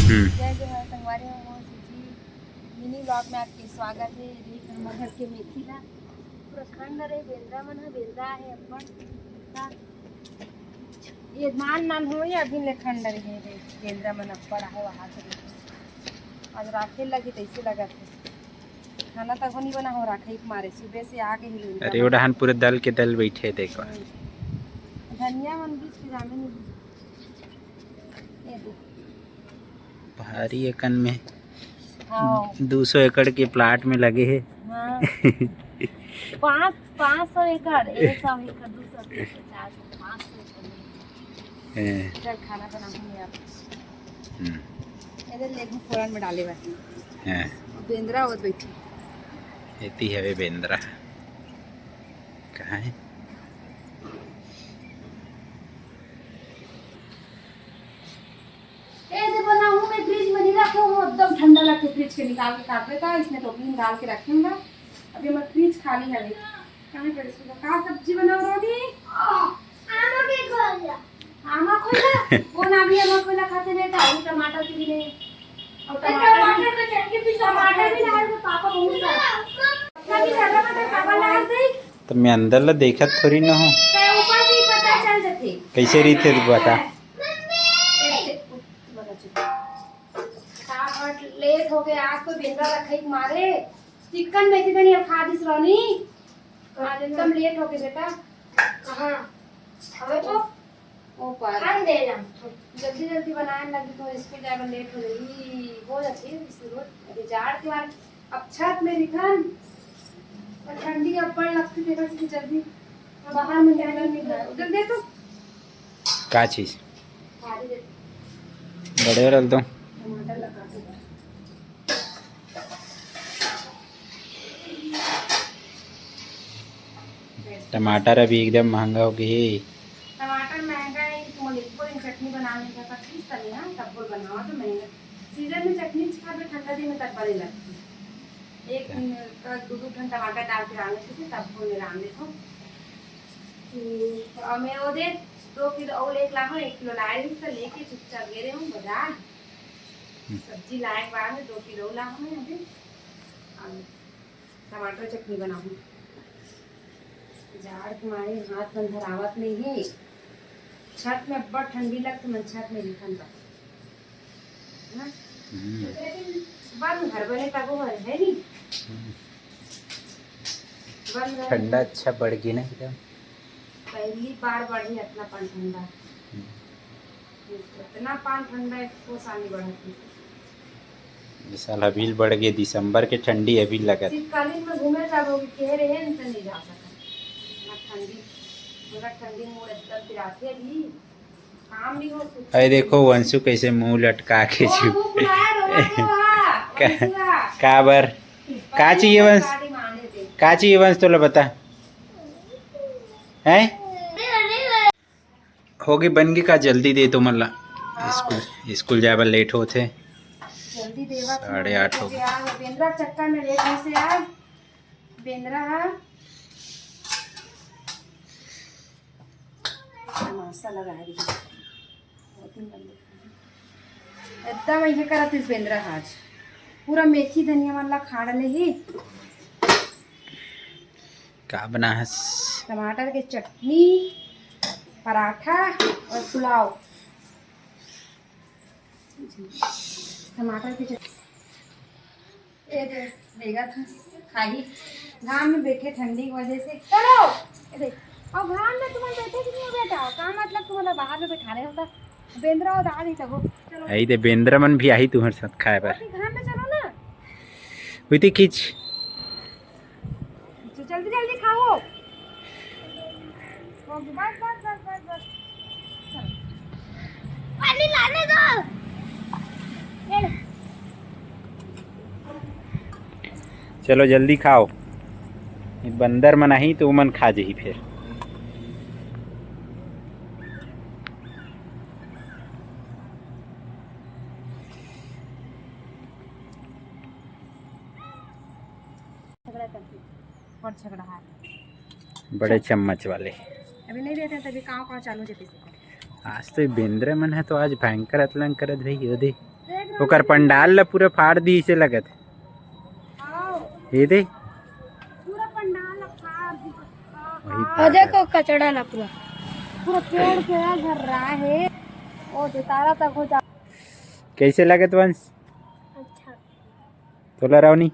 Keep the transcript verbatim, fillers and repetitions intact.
हम्म। जय जोहार संगवारी हो, मोर सूजी मिनी व्लॉग में आपके स्वागत है। ये देख हमर घर के मेथी ला पूरा खंड रहे, बेंदरा मन ह, बेंदरा है अपन। ये नान नान हो, ये अभी ले खंड रहे, ये देख बेंदरा मन अब्बड़ आहे वहाँ से। आज राखे लगी तैसे लगत है। खाना तक नहीं बना हो, राखे के मारे सुबह से आके ही बेंदरा अरे, वो मन। डहान पूरे दल के दल बैठे, देखो। हम्म। धनिया मन बीच के जामे नहीं। ये देख। भारी एकन में हाँ। दो सौ एकड़ के प्लाट में लगे हे। हाँ। पाँच, पाँच सौ एकड़, एक सौ एकड़, दो सौ, तीन सौ, चार सौ, पाँच सौ एकड़ में। हैं। चल, खाना बनाऊंगी मैं अब। हम्म। इधर लेगू फोरन में डाले बाटी। हैं। बेंदरा और बैठी। एती हवे बेंदरा। कहाँ है? ऐसे बनाऊँ मैं, फ्रिज में नहीं रखे हूँ, एकदम ठंडा लगता है फ्रिज के निकाल के काट देता है। इसमें टोकरी में डाल के रखे हूँ ना। अभी हमारा फ्रिज खाली है। कहाँ पर इसको का सब्जी बनाओ रोटी? आमा के खोला। आमा खोला? कौन आदमी आमा खोला खाते बेटा? अभी टमाटर के भी नहीं। और टमाटर भी, टमाटर के चटनी भी, टमाटर भी लाए तो पापा बहुत सारा। कभी ज्यादा मटर पापा लाए थे। तो मैं अंदर ला देखत थोड़ी ना हूँ। तो ऊपर से ही पता चल जाते। कैसे रहिथे तू बता। ऐसे, ऊपर से। फटाफट लेट हो गया, आज तो बेंदरा रखई के मारे। चिकन में कितनी अब खा दिस रोनी। आज एकदम लेट हो गया बेटा। कहाँ? अबे तो ओ पार। हम दे जाम। जल्दी जल्दी बनाए लगी तो स्कूल जाए में लेट हो जाई, हो जाती है शुरू। अभी जाड़ के बाद अब छत में रिखन और ठंडी अब पड़ लगती है, बस कि जल्दी बाहर में निकल नहीं पाए। उधर दे तो। का चीज? थाली दे। बड़े वाला तो। टमाटर लगा दो। टमाटर अभी एकदम महंगा हो गए हे। टमाटर महंगा है कि तुम एक दिन चटनी बना लेगा, पच्चीस तले हैं, तब बोल बनावा तो महंगा। सीजन में चटनी खाबे, ठंडा दिन में तब बड़े लगती है। एक दिन का दो दो ठन टमाटर डाल के रांधे थे, तब बोल रांधे थे। तो अब मैं वो दे दो किलो और एक लाहूँ, एक किलो लाए रही तो लेके चुपचाप गे रहे हूँ बाजार। हम्म। सब्जी लाए के बाद में दो किलो लाहूँ मैं अभी। और टमाटर चटनी बनाहूँ। जाड़ के मारे हाथ मन धरावत नहीं है। छत में अब्बड़ ठंडी लगत, मन छत में रिखन बा। ना? हम्म। लेकिन बंद घर बने तको घर है नी। हम्म। बंद घर ठंडा अच्छा बढ़ गया ना एकदम। पहली बार बढ़ी इतना पान ठंडा। हम्म। इतना पान ठंडा एको साल नहीं बढ़ा। ये साल अभी बढ़ गए, दिसंबर के ठंडी अभी लगत। शीतकालीन में घूमे जाबो कि कह रहे हैं, तो नहीं जा सकत। ना ठंडी, पूरा ठंडी मूड एकदम पिराथे अभी। काम नहीं हो कुछ। अरे देखो वंशु कैसे मुंह लटका के वो चुप। मुंह फुलाए रो, रो, रो, हाँ, का-, वंशु, हाँ। का बर? का चाहिए वंश? शादी माने थे। का चाहिए वंश, तोला बता। हैं? होगे बन गे का? जल्दी दे तो मन ला। हाँ। स्कूल, स्कूल जाए बर लेट होथे। जल्दी देवा साढ़े आठ हो गए। बेंदरा चक्कर में लेट होइसे यार। बेंदरा हा। तमाशा लगा रही है। एकदम ये करत इस बेंदरा हा आज। पूरा मेथी धनिया मन ला खाड़ ले ही। का बनाहस? टमाटर के चटनी, पराठा और पुलाव। टमाटर के चटनी। ये दे, देगा था, खाही। घाम में बैठे ठंडी की वजह से। चलो, ये देख। और घाम में तुम बैठे कि नहीं हो बेटा? का मतलब तुम बाहर में बैठा रहे होता? बेंदरा और दादी तको। चलो। आई दे, बेंदरा मन भी आही तुम्हारे साथ खाए बर। अभी घाम में चलो ना। हुई थी खींच। तो जल्दी जल्दी खाओ। बस, बस, बस, बस, बस। चलो। पानी लाने दो। ये लो। चलो जल्दी खाओ, ये बंदर मन आही तो उमन खा जही फिर। झगड़ा करती। और झगड़ा हार। बड़े चल। चम्मच वाले। अभी नहीं देते हैं, तभी काव काव चालू हो जाती है। आज तो ये बेंदरा मन है तो आज भयंकर अतलंग करत भाई, ये दे। देख ओकर पंडाल ला पूरा फाड़ दी, इसे लगत। ये दे। पूरा पंडाल ला फाड़ दी। वही और फाड़ देखो कचड़ा ला पूरा। पूरा पेड़ के घर रहा है। ओ दे तारा तक हो जा। कैसे लगत वंश? अच्छा। तोला रावनी।